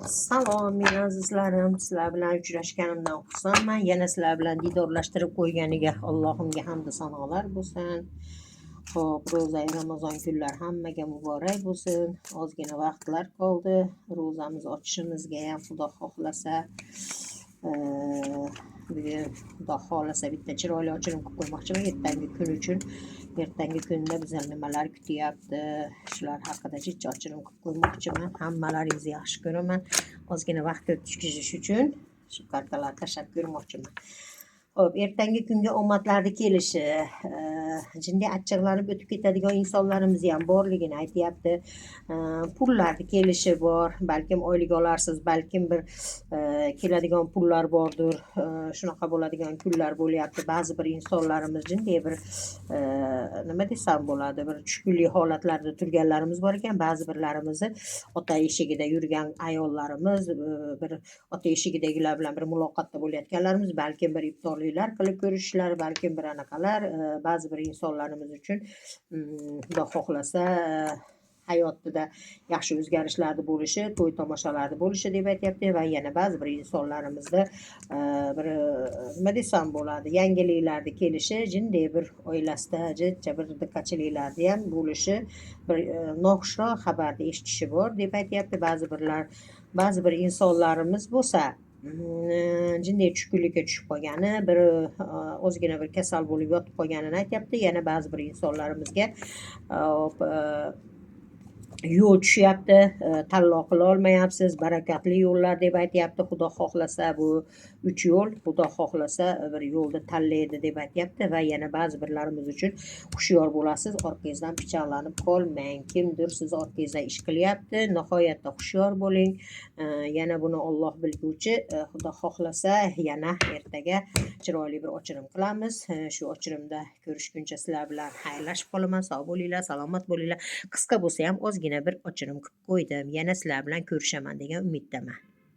Salom, meni azizlarim. Sizlar bilan uchrashganimdan xursandman. Yana sizlar bilan diydorlashtirib qo'yganiga Allohimga hamdu sanolar bo'lsin. Xo'p, ro'zai Ramazon kunlar hammaga muborak bo'lsin. Ozgina vaqtlar qoldi. Ro'zamiz ochishimizga ham Xudo xohlasa, bugun Xudo xohlasa bitta chiroyli ochirim qilib qo'ymoqchiman ertangi kun uchun. Ertangi kunda bizni nimalar kutyapti, shular haqida jicha ochirim qilib qo'ymoqchiman. Hammalaringizni yaxshi ko'raman. Ozgina vaqt o'tkazish uchun shu kartalarni tashlab ko'rmoqchiman. Xo'p, ertangi kunga omadlarni kelishi, jinday achchiqlanib o'tib ketadigan insonlarimiz ham borligini aytyapti. Pullarni kelishi bor, balkim oylik olarsiz, balkim bir keladigan pullar bordir. Shunaqa bo'ladigan kunlar bo'lyapti. Ba'zi bir insonlarimiz jinday bir nima desam bo'ladi, bir tushkunlik holatlarda turganlarimiz bor ekan. Ba'zi birlarimizni ota eshigida yurgan ayollarimiz, bir ota eshigidagilar bilan bir muloqotda bo'layotganlarimiz, balkim bir iftorliklar qilib ko'rishishlar, balkim bir anaqalar, ba'zi bir insonlarimiz uchun Xudo xohlasa hayotida yaxshi o'zgarishlarni bo'lishi, to'y tomoshalarni bo'lishi deb aytyapti va yana ba'zi bir insonlarimizda bir nima desam bo'ladi, yangiliklarni kelishi, jinday bir oilasida jicha bir diqqatchiliklarni ham bo'lishi, bir noxushroq xabarni eshitishi bor deb aytyapti. Ba'zi bir insonlarimiz bo'lsa jinday tushkunlikka tushib qolgani, bir ozgina bir kasal bo'lib yotib qolganini aytyapti. Yana ba'zi bir insonlarimizga yo'l tushyapti, tanlov qila olmayapsiz, barakatli yo'llar deb aytyapti. Xudo xohlasa bu 3 yo'l, Xudo xohlasa bir yo'lni tanlaydi deb aytyapti va yana ba'zi birlarimiz uchun hushyor bo'lasiz, orqangizdan pichoqlanib qolmang. Kimdir sizni orqangizdan ish qilyapti, nihoyatda hushyor bo'ling. Yana buni Alloh bilguvchi, Xudo xohlasa yana ertaga chiroyli bir ochirim qilamiz. Shu ochirimda ko'rishguncha sizlar bilan xayrlashib qolaman. Sog' bo'linglar, salomat bo'linglar. Qisqa bo'lsa ham ozgina bir ochirim qilib qo'ydim. Yana sizlar bilan ko'rishaman degan umiddaman.